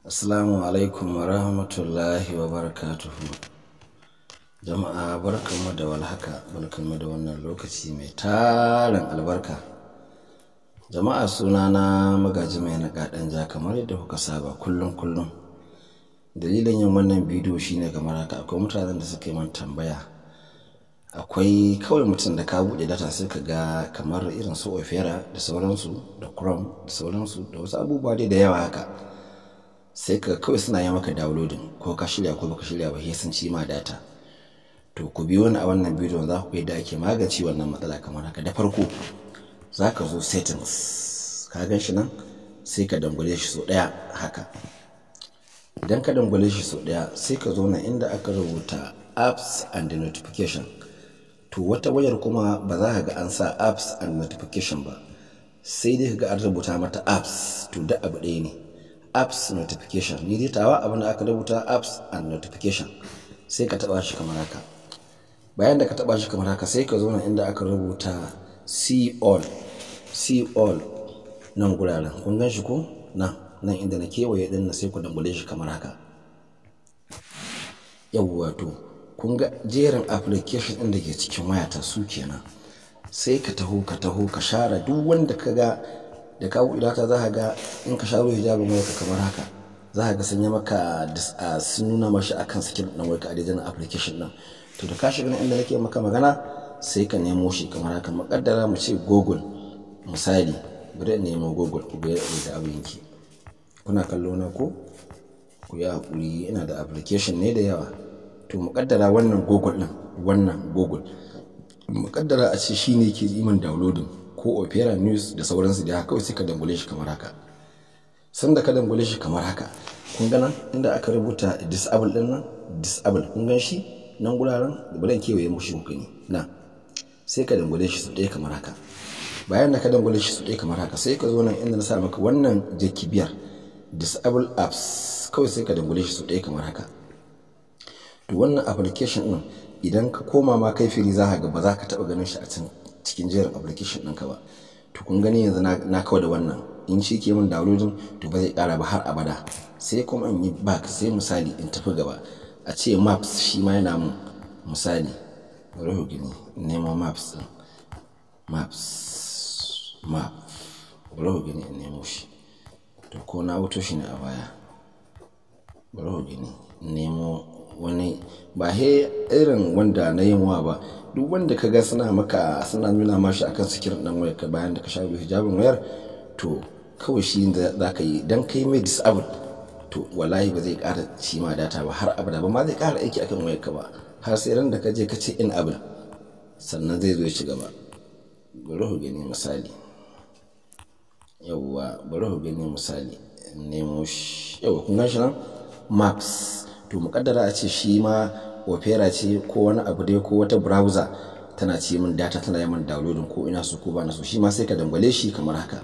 Assalamu alaikum wa rahmatullahi wa barakatuhu. Jama'a, barkanmu da warhaka, barkanmu da wannan lokaci mai tarin albarka. Jama'a, sunana Magaji Mai Niƙa Ɗanja, kamar yadda kuka saba kullum kullum. Dalilin yin wannan bidiyo shine kamar haka: akwai mutanen da suka yi min tambaya. Akwai kawai mutum da ka buɗe data, sai ka ga kamar irin su Opera da sauransu, da Chrome da sauransu, da wasu abubuwa dai da yawa haka. Sai ka kawai suna yi maka downloading, ko ka shirya ko baka shirya ba, sai sun ci ma data. To, ku biyo ni a wannan bidiyon, za ku ga yadda ake magance wannan matsala kamar haka. Da farko za ka zo settings, ka gan shi nan, sai ka dangwale shi sau ɗaya haka. Idan ka dangwale shi sau ɗaya, sai ka zo nan inda aka rubuta apps and notification. To, wata wayar kuma ba za ka ga an sa apps and notification ba, sai dai ka ga an rubuta mata apps. To, duk abu ɗaya ne, apps notification. Ni dai tawa abin da aka rubuta apps and notification. Sai ka taɓa shi kamar haka. Bayan da ka taɓa shi kamar haka, sai ka zo nan inda aka rubuta see all, see all, nan guraren. Kun gan shi ko? Nan, nan inda na kewaye ɗin nan, sai ku dangwale shi kamar haka. Yawwa, to kun ga jerin application ɗin da ke cikin wayata su kenan. Sai ka taho, ka taho, ka share duk wanda ka ga da ka buɗe data. Za ka ga in ka sharo hijabin wayarka kamar haka, za ka ga sun yi maka, sun nuna mashi akan screen ɗin wayarka a daidai application ɗin. To, da ka shiga nan inda nake maka magana, sai ka nemo shi kamar haka. Muƙaddara mu ce Google misali. Bari in nemo Google ku ga yadda abin yake. Kuna kallo na ko? Ku yi haƙuri, ina da application ne da yawa. To, muƙaddara wannan Google ɗin, wannan Google, muƙaddara a ce shi ne ke yi min downloading, ko Opera News da sauransu da haka. Kawai sai ka dangwale shi kamar haka. Sanda ka dangwale shi kamar haka, kun ga nan inda aka rubuta disable ɗin nan, disable, kun gan shi nan guraren? Bari in kewaye muku shi ku gani nan. Sai ka dangwale shi sau ɗaya kamar haka. Bayan da ka dangwale shi sau ɗaya kamar haka, sai ka zo nan inda na sa maka wannan jakibiyar, disable apps. Kawai sai ka dangwale shi sau ɗaya kamar haka. To, wannan application ɗin, idan ka koma ma kai free, za ka ga ba za ka taɓa ganin shi a cikin jerin application ɗinka ba. To, kun gani yanzu na kawar da wannan. In shi ke min downloading, to ba zai ƙara ba har abada. Sai kuma in yi back, sai misali in tafi gaba, a ce maps shi ma yana mun misali. Bari ku gani, in nemo maps ɗin, maps, map. Bari ku gani in nemo shi. To, ko na wuto shi ne a baya. Bari ku gani in nemo wani, ba he irin wanda na yin wa ba. Duk wanda ka ga suna maka, suna nuna mashi akan screen ɗin wayarka bayan da ka shafe hijabin wayar, to kawai shi za ka yi. Dan kai mai disable, to wallahi ba zai ƙara ci ma data ba har abada, ba ma zai ƙara aiki akan wayarka ba, har sai ran da ka je ka ce enable, sannan zai zo ya ci gaba. Bari ku gani misali. Yawwa, bari ku gani misali in nemo shi. Yawwa, kun gan shi nan, maps. To, muƙaddara a ce shi ma Opera ce ko wani abu dai, ko wata browser tana ci min data, tana yi min downloading ko ina so ko ba na so. Shi ma sai ka dangwale shi kamar haka.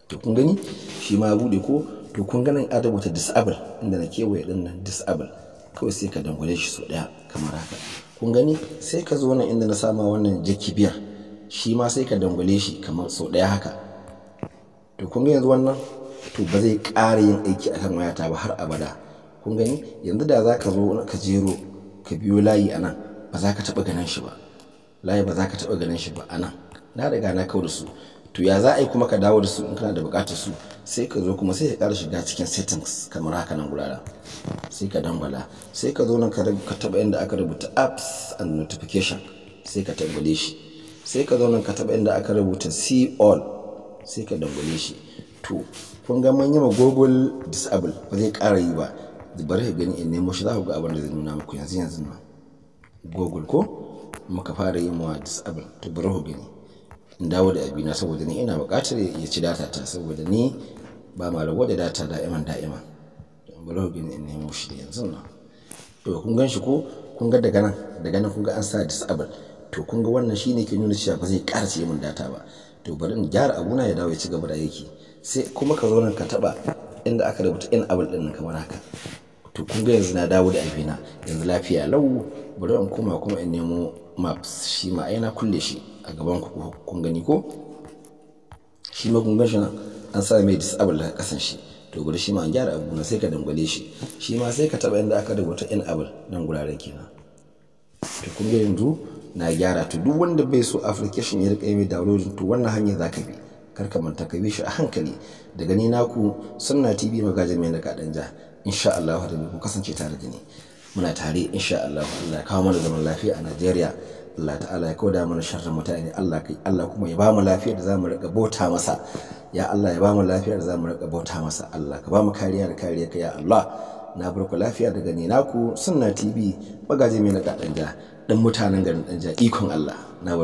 To, kun gani shi ma ya buɗe ko? To, kun ga nan an rubuta disable inda na kewaye ɗin nan, disable. Kawai sai ka dangwale shi sau ɗaya kamar haka. Kun gani? Sai ka zo nan inda na sama wannan jakibiyar, shi ma sai ka dangwale shi kamar sau ɗaya haka. To, kun ga yanzu wannan, to ba zai ƙara yin aiki akan wayata ba har abada. Kun gani, yanzu da za ka zo ka jero, ka biyo layi a nan, ba za ka taɓa ganin shi ba. Layi ba za ka taɓa ganin shi ba a nan. Na riga na kau da su. To, ya za a yi kuma ka dawo da su in kana da buƙatar su? Sai ka zo kuma, sai ka ƙara shiga cikin settings kamar haka nan guraren. Sai ka dangwala, sai ka zo nan ka taɓa inda aka rubuta apps and notification, sai ka dangwale shi. Sai ka zo nan ka taɓa inda aka rubuta see all, sai ka dangwale shi. To, kun ga mun yi ma Google disable, ba zai ƙara yi ba. Bari ka gani in nemo shi, za ku ga abin da zai nuna muku yanzu yanzu nan. Google ko muka fara yi wa disable. To, bari ku gani in dawo da abina, saboda ni ina buƙatar ya ci data ta, saboda ni ba ma rabo da data da'iman da'ima. Bari ku gani in nemo shi yanzu nan. To, kun gan shi ko? Kun ga daga nan, daga nan kun ga an sa disable. To, kun ga wannan shine ke nuna cewa ba zai ƙara ci min data ba. To, bari in gyara abuna ya dawo ya ci gaba da aiki. Sai kuma ka zo nan ka taɓa inda aka rubuta enable ɗin nan kamar haka. To, kun ga yanzu na dawo da abina, yanzu lafiya lau. Bari in koma kuma in nemo maps. Shi ma ai na kulle shi a gaban ku, kun gani ko? Shi ma kun gan shi nan, an sa mai disable daga kasan shi. To, To bari shi ma an gyara abu na, sai ka dangwale shi. Shi ma sai ka taba inda aka rubuta enable nan guraren kenan. To kun ga yanzu na gyara. To duk wanda bai so application ya rika yi mai downloading, to wannan hanyar zaka bi. Kar ka manta ka bi shi a hankali. Daga ni naku Sunna TV, Magajin Mai Naka Danja. Insha Allah da ku kasance tare da ni, muna tare insha Allah. Allah ya kawo mana zaman lafiya a Najeriya. Allah ta'ala ya kauda mana sharrin mutane. Allah kai, Allah kuma ya ba mu lafiya da zamu rika bauta masa. Ya Allah, ya ba mu lafiya da zamu rika bauta masa. Allah ka ba mu kariya da kariya ka, ya Allah. Na barku lafiya. Daga ni naku Sunna TV, Magaji Mai Naka Danja, dan mutanen garin Danja. Ikon Allah na.